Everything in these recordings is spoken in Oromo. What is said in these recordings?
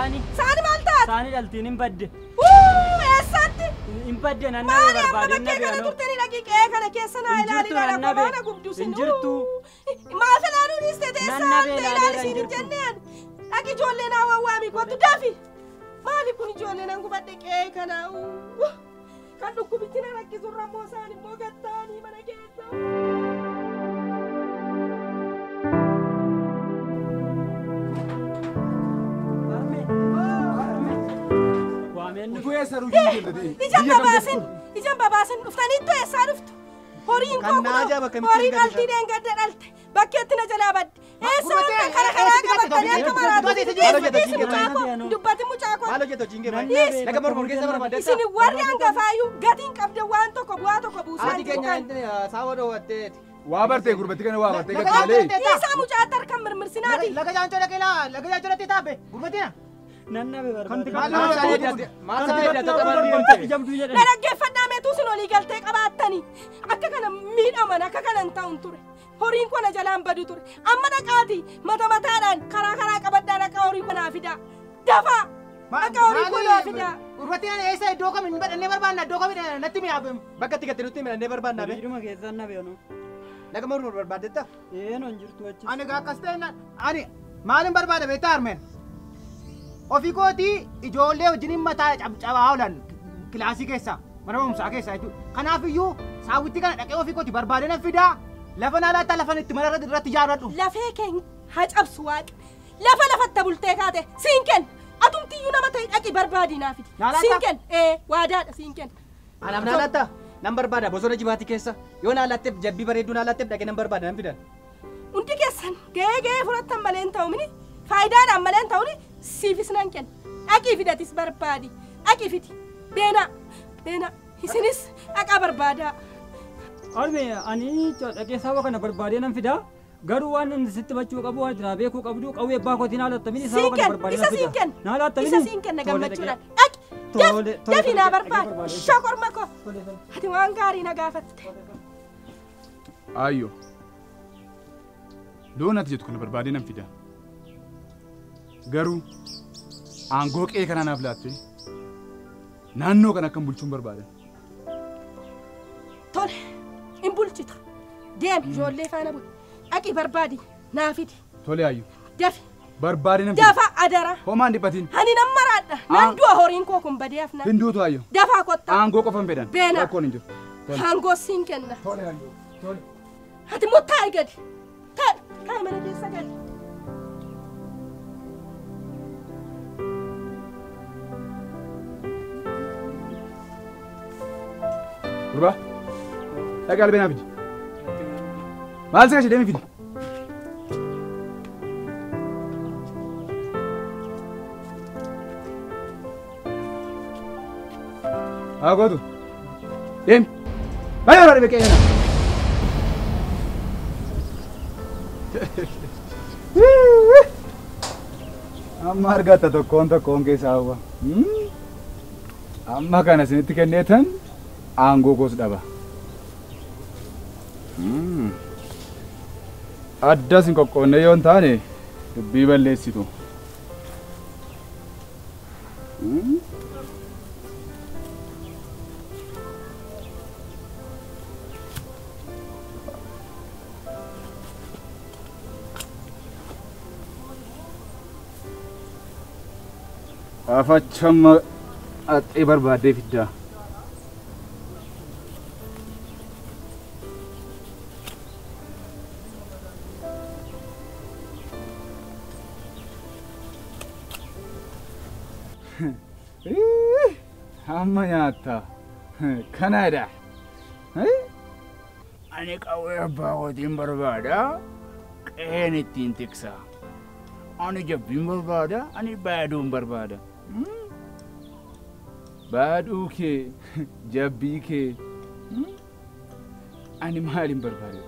Saani. Saani maal taate? Saani dhaltiin hin badde. Eessatti? Hin badde nan Maali nabee amma barbaade bakkee kana nabee anoo. Turtanii dhaqii qe'ee kana keessa naa Hin ilaali jirtu ilaala nan nabee. kophaa na gubdu Hin sinuu. jirtu. Maaf ilaaluu dhiiste Nan teessaa nabee halte ilaali ilaaleera hin siin hin jirtu. jenneen. Dhaqi ijoollee naa wawwaami kottu dafi. Maali kun ijoollee nan gubadhe qe'ee kana. Kan dhukkubichi na rakkisurra immoo isaan immoo gattaanii mana keessa. Waameen Utuu eessa ruujiin jirti? Ijaan babaasin, ijaan babaasin dhuftaniittu eessaa dhuftu? Horiin koo Kan naa kunoo ajaa'iba akkamitti horii hin dhaltii dheengadda dhalte bakkeetti na jalaa badde. Eessa wanta kara karaa qabatanii akka maraatu? Dhiisi mucaa koo, dubbati mucaa koo. Maal hojjeta hojiin kee Nan baay'ee? nabee. Laga mormor keessa barbaadetta? Isin warri hangafaayyuu gatiin qabda waan tokko bu'aa tokko buusaa Haati hin jiru keenya kan. saawwa dhoowwatteeti. Waa bartee gurbatti kana waa bartee Laga gatti malee. Dhiisaa mucaatti harkaan mirmirsinaati. Laga jaancoo dhaqee laga jaancoo dhaqee taabbe gurbatina. Nan nabee barbaade. Maal sabee adda Jabduu jedhan. Na dhaggeeffadhaa meetuu isin olii galtee qabaattanii akka kana miidhaman akka kana hin ta'un ture. Horiin koo na jalaan badu ture. Amma dhaqaati mata mataadhaan karaa karaa qabadhaa dhaqaa horii koo naa fidaa. Dafaa dhaqaa horii koo naa fidaa. Gurbatina eessa iddoo kam hin badhannee barbaanna iddoo kam natti mi'aabe. Bakka itti gatte nutti himannee barbaannaa be. Horiidhuma keessan nabee anoo. Laga mormor barbaadetta? Eenoo hin jirtu achi. Ani akkas ta'e ani maalin barbaada beektaa harmeen? Ofii kootii ijoollee wajjin mataa cabaa oolan kilaasii keessa mana barumsaa keessa jechuudha. Kanaaf iyyuu saawwitti kana dhaqee ofii kootii barbaadee na fidaa lafa naa laattaa lafa itti mana irratti ijaarradhu. Lafee keenya haa cabsu waaqni. Lafa lafatta bultee kaate siin kenna. Atumtiyyuu nama ta'e dhaqi barbaadii naa fidi. Naa laata? Siin kenna. Ee waadaadha siin kenna. Anaaf naa laatta? Nan barbaada bosona jibaatii keessa. Yoo naa laatteef jabbii bareedduu naa laatteef dhaqee nan barbaada nan fidan. Hundi keessan ga'ee ga'ee fudhattan malee hin ta'u mini faayidaadhaan malee hin ta'u siifis nan kenna. Dhaqii fidatis barbaadi. Dhaqii fidi. Beenaa. Beenaa. Isinis dhaqaa barbaadaa. Arme ani dhaqee saawwa kana barbaadee nan fidaa. Garuu waan inni sitti bachuu qabu waan itti beekuu qabdu qawwee abbaa kootiin haalatamini Siin saawwa kana kenna. barbaadee Isa nan siin fidaa. kenna. Naa laattamini. Isa siin kenna gammachuudhaan. Dhaqi. Tole, tole, Dafii naa tole, barbaadi. barbaade. Shokorma koo. Ati waan gaarii na gaafatte. Ayyo. Loon ati jettu kana barbaadee nan fida. Garuu aangoo qe'ee kanaa naaf laattee naannoo kana akkan bulchuun barbaadan. Tole. Hin bulchita. Deemi ijoollee faana buli. Dhaqii barbaadi. Naa fidi. Tole ayyo. Dafi. Barbaadee nan fida. Dafa adara. Homaan dhiphatiin. Ani nan maraadha. Nan du'a horiin koo kun badee hafna. Hin duutu ayyo. Dafaa kottaa. Aangoo qofan fedhan. Beenaa. Rakkoon hin jiru. Tole. Aangoo siin kenna. Tole ayyo. Tole. Ati immoo taa'i gadi. Taa'i. Taa'i mana keessa gadi. Gurbaa. Dhaqee albee naa fidi. Maal si kashe deemi fidi. Haa gootu. Deemi. Baay'ee barbaade beekee kana. Amma argatta tokkoon tokkoon keessaa hawwa. Amma kana isinitti kenneetan aangoo koos dhaba. Addas hin qoqqoonne yoo hin taane dubbii balleessitu. Afachamma axxee barbaaddee fiddaa. Amma nyaatta. Kanaadha. Ani qawwee abbaa kootiin barbaada. Qe'een ittiin tiksa. Ani jabbiin barbaada. Ani baaduun barbaada. Baaduu kee, jabbii kee. Ani maalin barbaade?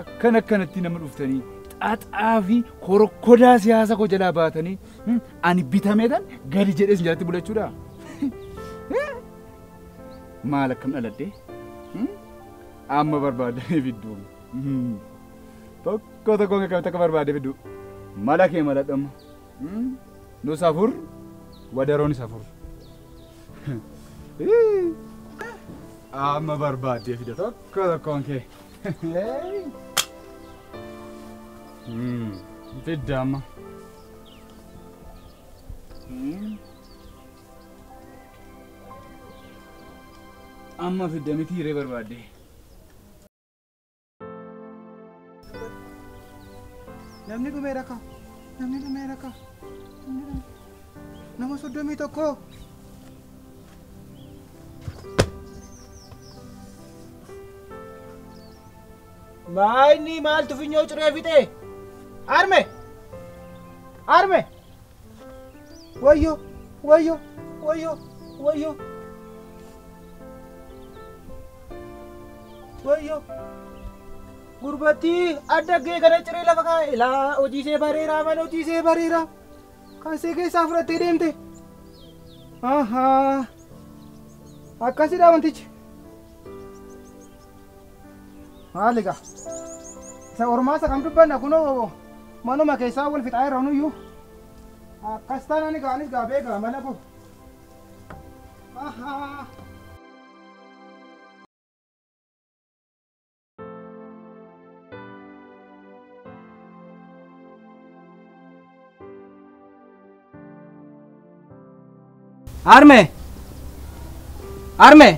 Akkan akkanatti nama dhuftanii xaxaa fi korokkodaa siyaasa koo jalaa baatanii ani bitameetan gadi jedhee isin jalatti bulachuudha. Maal akkam dhaladhee? Amma barbaadanii fidduu. Tokko tokko akkamitti akka barbaadee fidduu. Mala kee maladhu amma. Nus afur wadaroonis afur. Amma barbaaddee fida tokko tokkoon kee. Fidda amma. Amma fidda miti hiree barbaaddee. Namni dhumeera ka. Namni dhumeera ka. Nama 31. Maayini maaltu funyoo ciree fixe? Arme! Arme! Wayyo! Wayyo! Wayyo! Wayyo! Wayyo! Gurbattii adda gee kana ciree lafa kaa'e. Ilaa hojii ishee bareeraa mana hojii ishee bareeraa. Kan see keessaa fudhattee deemte. Ahaa! Akkasidha wantichi. Maali gaa? Isa ormaasa kam dubbanna kunoo manuma keessaa wal fixaa irra nuyyuu. Akkas taanaan gaanis gaa beekaa mala koo. Ahaa! Arme! Arme!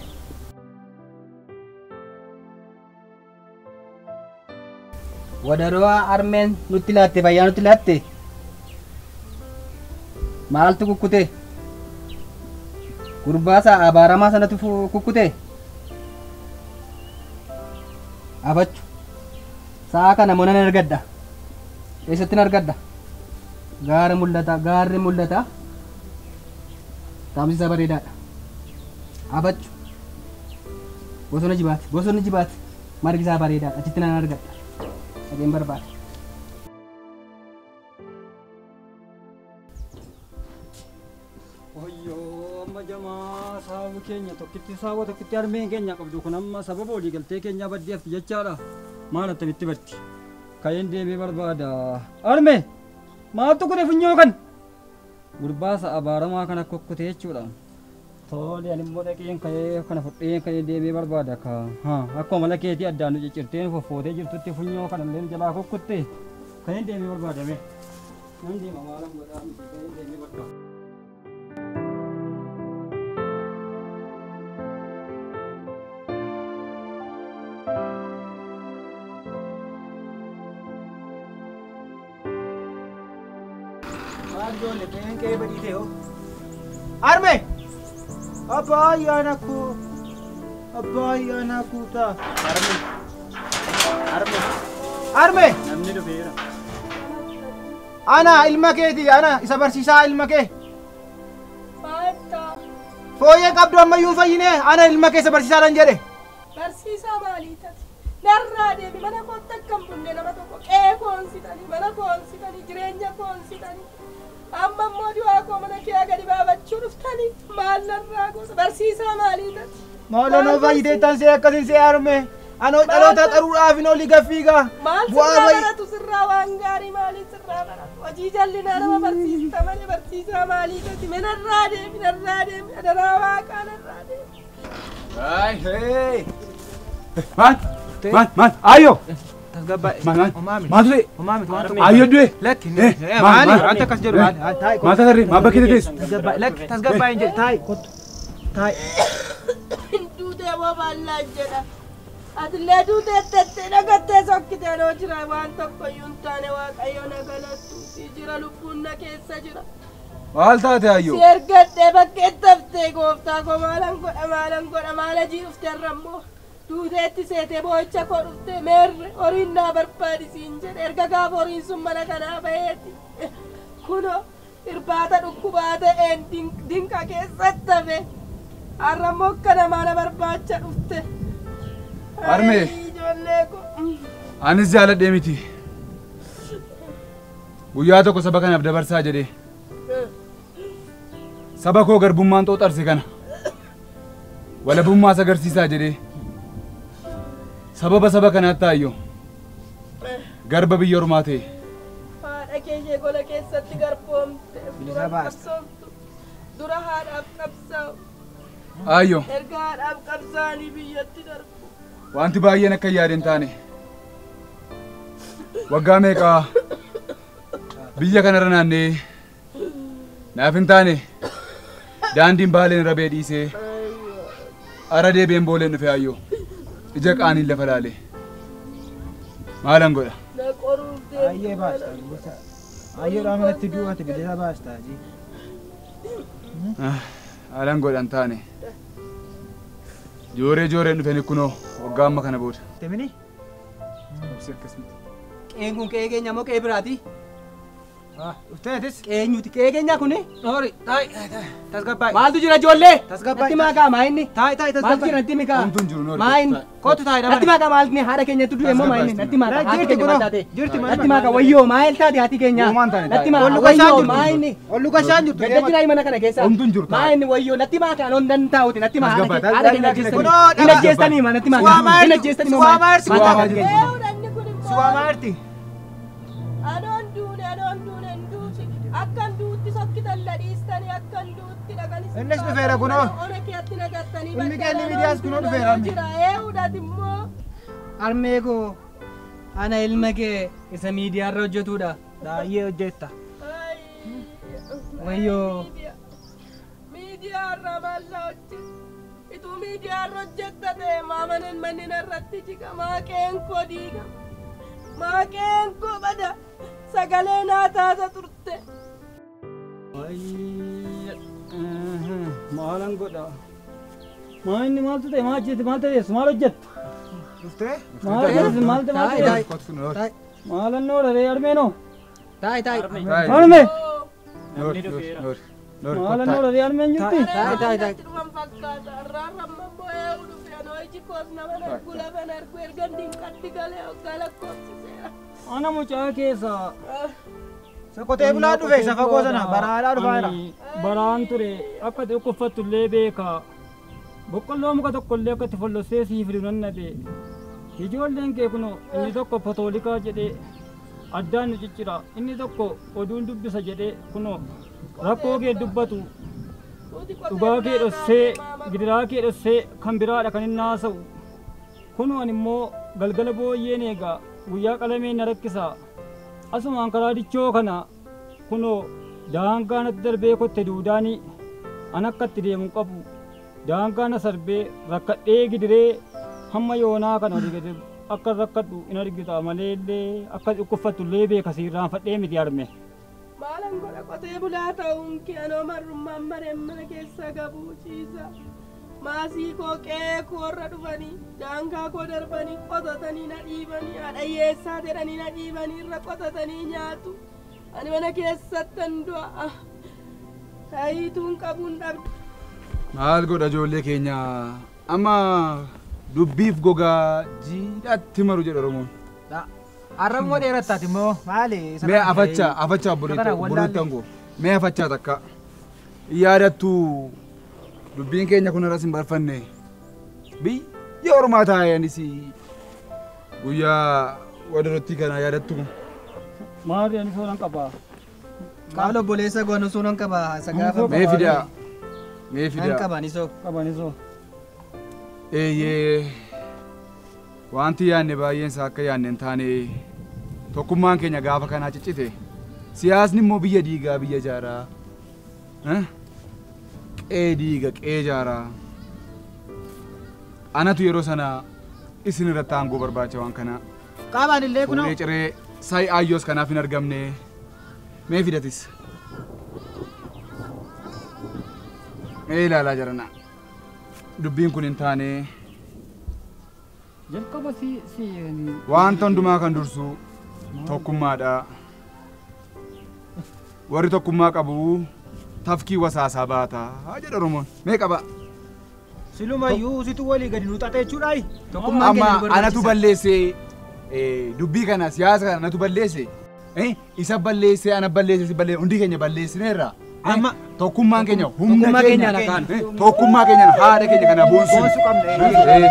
Wadaroo armeen nutti laatte fayyaa nutti laatte maaltu kukkute? Gurbaasaa abaaramaa sanatu kukkute? Abachu sa'a kana mana nan argadda. Eessatti nan argadda? Gaara mul'ata, gaarri mul'ata. Taamsi isaa bareedaadha. Abachu bosona jibaati, bosonni jibaati. Margi isaa bareedaadha. Achitti nan argadda. Dhageen barbaada. Wayyoo amma jamaa saawu keenya tokkitti saawwa tokkitti harmeen keenya qabdu kun amma sababa walii galtee keenyaa baddee hafti jechaadha. Maal attamitti baddi? Ka'een deemee barbaada. Harmee maaltu kute funyoo kan? Gurbaasa abaaramaa kana kukkute jechuudha. Tole ani immoo dhaqeen ka'ee kana fudheen ka'ee deemee barbaada ka. Akkuma mala keetii addaan nu ciccirteen foffootee jirtutti funyoo kana illee jalaa kukkutte ka'een deemee barbaadame. Nan deema maalan godhaa miti ka'een deemee barbaada. Maal ijoollee qe'een qe'ee badii ta'e hoo? Arme! Abbaa ayyaana koo! Abbaa ayyaana kuutaa! Arme! Arme! Arme! Namni dhufeera. Ana ilma keeti ana isa barsiisaa ilma kee. Maata. Fooyyee qabdu ammayyuu hin fayyine ana ilma kee isa barsiisaadhaan jedhe. Barsiisaa maalii taate? Narraa deemi mana kootti akka hin bunne nama tokko qe'ee koonsitanii mana koonsitanii jireenya koonsitanii. Amma immoo du'aa koo mana kee gadi baafachuu dhuftanii maal narraa gosa barsiisaa maalii taate? Maaloo noo fayyitee tan see akkasin see arme. Anoo dhaloota qaruudhaaf hin olii gaffiigaa. Maal sirraa baratu sirraa waan gaarii maalii sirraa baratu? Hojii jallinaa nama barsiista malee barsiisaa maalii taate? Narraa deemi narraa deemi adaraa waaqaa narraa deemi. Hey hey! Maal? Maal maal? Ayyoo! Tasgabbaa'e. Maal maal? Homaa miti. Maaltu ta'e? Homaa miti waan tokko. Ayyoo du'e? Lakki. Maal Maali? maal? Wanta akkas jedhu maali? Taa'i Maal taate? Maal bakkee teessu? Tasgabbaa'e. Lakki tasgabbaa'e hin jedhe taa'i kottu. Taa'i. Duutee moo baallaan jedha. Atillee duutee tettee dhagattee sokkitee noo jira waan tokko iyyuu hin taane waaqayyo na galattuuti jira lubbuun na keessa jira. Maal taate ayyoo? Si ergadhee bakkee taftee gooftaa koo maalan godha maalan godha maala jii dhufteerra immoo duuteetti seetee boo'icha koo dhuftee meerre horiin naa barbaadisiin jedhe erga gaafa horiin sun mana kanaa baheeti. Kunoo irbaata dhukkubaa ta'een dinqa keessatti hafe har'a immoo akka namaa na barbaacha dhufte. Harmee. Ijoollee koo. Anis jaaladhee miti. Guyyaa tokko saba kanaaf dabarsaa jedhee. Saba koo garbummaan xooxarse kana. Walabummaas agarsiisaa jedhee. Sababa saba kanaatti ayyoo. Garba biyya ormaa ta'e. Haadha kee ishee gola keessatti garboomte. Dura qabsoomtu. Dura haadhaaf qabsaa'u. Ayyo. Erga haadhaaf qabsaa'anii biyyatti darbu. Wanti baay'een akka yaade hin taane. Waggaa meeqaa biyya kanarra naannee naaf hin taane daandiin baaleen rabee dhiisee ara deebi'een booleen dhufe ayyoo ija qaaniin lafa laale maalan godha. Ayyee baasta. Ayyee dhaamanatti du'aati bilisa baasta. Maalan godha hin taane. Jooree jooreen dhufeen kunoo waggaa amma kana booda. Temini? Obsi akkas miti. Qe'een kun qe'ee keenya moo qe'ee biraati? Ufteetis? Qe'eenyuti qe'ee keenya kuni? Noori, taa'i, tasgabbaa'e. Maaltu jira ijoollee? Tasgabbaa'e. Natti maakaa maa inni? Taa'i, taa'i, Maaltu tasgabbaa'e. jira natti mikaa? Homtuu hin jiru noori. Maa inni? Kootu taa'i Natti dhabame. maakaa maal inni haadha keenyatti du'e moo maa inni? Natti maakaa haati Jirti keenya kunoo. maal taate? Jirti Natti maakaa wayyoo maal taate haati keenya? Uumaan taane Natti taa'i. maakaa Ol luka isaan wayyoo jirtu. maa inni? Ol luka isaan jirtu. Gadda jira mana kana keessa. Homtuu hin jiru Maa taa'i. inni wayyoo natti maakaa noon danda'uti natti maakaa Tasgabbaa'e. haadha keenya ajjeestanii. Kunoo Hin dhagaa. ajjeestanii maa natti maakaa. Suwaamaa Hin jirti. ajjeestanii moo Suwaamaa jirti. maal taate haati keenya? Eewwanni kun immoo. Suwaamaa jirti. Anoon duune anoon duune hin duuti. Akkan duutti sokkitan ladhiistanii akkan duutti dhaqanis. Innis dhufeera kunoo. Ona keetti naqattanii Ilmi keenya miidiyaas kunoo dhufeera. Jira eewudhaati immoo. Harmee koo ana ilma kee isa miidiyaarra hojjetudha. Baay'ee hojjetta. Wayyoo. Miidiyaa irraa maallaa hojjeta. Ituu miidiyaa irra hojjetta ta'e maamanan manni irratti jiga maaqeen koo diiga. Maaqeen koo bada. Sagalee naa taata turte. Maalan godha. Maa inni maaltu ta'e maal jette maal ta'eessu maal hojjettu? Dhuftee? Maal hojjettu maal ta'e maal ta'e? Kootu noori. Maalan noora ree armeenoo? Taa'i taa'i. Taa'i. Armee! Noori noori noori. Noori Maalan kottaa. noora ree armeen jirti? Taa'i taa'i taa'i. Dhufan fakkaata. Arraarramma boo'ee dhufe anoo iji koos nama argu lafa argu erga dinqatti galee hoggaa lakkoofsiseera. Ana mucaa keessa. Qotee bulaa dhufe isa fagoo sana baraadhaa dhufaa jira. Ani baraan ture akka itti dhukkubfattu illee beeka. Boqqolloo muka tokko illee akka itti follossee siif fidu nan dhabe. Ijoolleen kee kunoo inni tokko potoolikaa jedhee addaan nu ciccira. Inni tokko oduun dubbisa jedhee kunoo rakkoo kee dubbatu. Dhugaa kee dhossee gidiraa kee dhossee kan biraadha kan inni haasa'u. Kunoo ani immoo galgala booyyeen eega guyyaa qalameen na rakkisa. Asumaan karaa dichoo kana kunoo daangaa natti darbee kotte duudaanii an akka itti deemu hin qabu. Daangaa na sarbee rakkadhee gidiree hamma yoonaa kana olii gadi akka rakkadhu hin argita malee illee akka dhukkubfattu illee beeka siirraanfadhee miti arme. Maalan godha qotee bulaa ta'uun kee anoo marrummaan mareen mana keessa gabuu ciisa. Maasii koo qe'ee koorra dhufanii daangaa koo darbanii qotatanii na dhiibanii haadha hiyyeessaa jedhanii na dhiibanii irra qotatanii nyaatu. Ani mana keessattan du'a. Taayituun qabuun dhabde. Maal godha ijoollee keenya amma dubbiif gogaa jiidhaatti maru jedha Oromoon. Arrabuma dheerattaati immoo maali? Mee afachaa afachaa obboleettan koo mee afachaa takka yaadattu dubbiin keenya kun irras hin barfanne biyya ormaa taa'ee anis guyyaa wadarottii kana yaadattu. Maali ani soonan qaba. Maal obboleessa koo ani soonan qaba isa gaafa. Mee fidaa mee Nan fidaa. qaba ani soo. Qaba ani soo. Eeyyee wanti yaadne baay'een isaa akka yaadne hin taane tokkummaan keenya gaafa kanaa ciccite siyaasni immoo biyya diigaa biyya ijaaraa qe'ee diiga qe'ee ijaaraa anatu yeroo sana isin irratti aangoo barbaacha waan kana Qaamaan illee kunoo. fuudhee ciree sa'i aayyoos kanaaf hin argamne mee fidatis mee ilaalaa jirana dubbiin kun hin taane Jalqaba si si wanta hundumaa kan dursu tokkummaadha. Warri tokkummaa qabu tafkii wasaasaa baata jedha Oromoon. Mee qaba? Silumayyuu situ walii gadi nu xaxe jechuudhaayi. Tokkummaan keenya nu Amma anatu barbaachisa. balleesse dubbii kana siyaasa kana anatu balleesse isa balleesse ana balleesse si balleesse hundi keenya balleessineerra. Amma Tokkummaan keenya humna Tokkummaa keenya keenyaan akkaan. tokkummaa keenyaan haadha keenya kana boonsinu. Boonsuu qabna.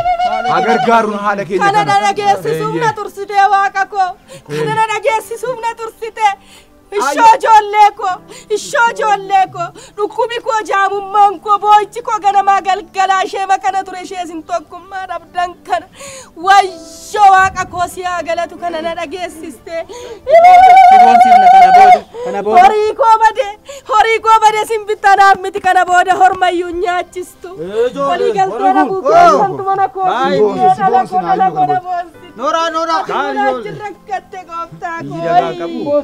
Haa gargaaruun haadha keenya Kana kana. na dhageessisuuf na tursitee waaqa koo. Kana na dhageessisuuf na tursitee. Ishoo ijoollee koo, ishoo ijoollee koo, dhukkubi koo jaamummaan koo boo'ichi koo ganamaa galgalaa ishee makana ture ishee isin tokkummaa dhabdan kana. Wayyoo waaqa koo si haa galatu kana na dhageessiste. Boonsifna kana booda. Kana booda. Horii koo badee, horii koo badee sin bittanaaf miti kana booda hormayyuu nyaachistu. Walii galtee dhabuu keessantu mana koo dhala koo dhala koo na boonsite. Nooraa nooraa. Achi rakkatte gooftaa koo.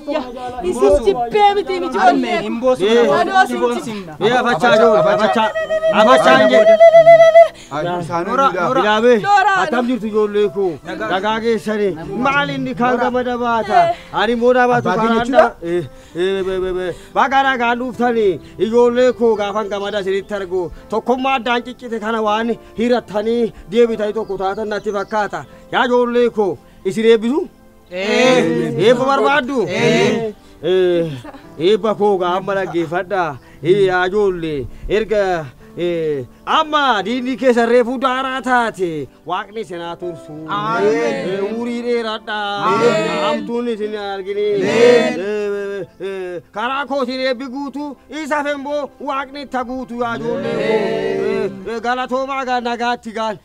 Isin jibbee miti ijoollee. Harmeen hin boosu kana booda. Si boonsifna. Ee afachaa jiru afachaa. Afachaa jedhe. Noora. Bilaabee akkam jirtu ijoollee koo nagaa keessanii maal inni kaan gama baata ani immoo baatu Abbaa keenya baga nagaan dhuftanii ijoollee koo gaafan gamada isinitti argu tokkummaa addaan ciccite kana waan hirattanii deebitanii tokko taatan natti fakkaata yaa ijoollee koo isin eebbisu eebba barbaaddu eebba koo gaama dhaggeeffadha yaa ijoollee erga amma diinni keessa reefuu daaraa taate waaqni isin haa tursu umurii dheeradha hamtuun isin argine karaa koo isin eebbi guutu isaaf immoo waaqni itti guutu yaa ijoollee koo galatoomaa gaa nagaatti gaal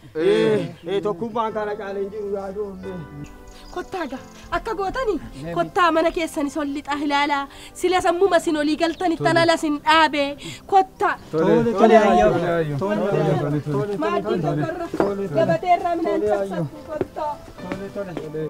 tokkummaan kana caalee hin jiru yaa ijoollee. Kottaa gaa akka gootanii kottaa mana keessan sol lixaa ilaalaa sila sammuma isin olii galtani tana ala isin dhaabe kottaa. Tole ayyoo. Tole. Maaddii tokkorra gabateerraa midhaan cabsattu kottaa. Tole tole.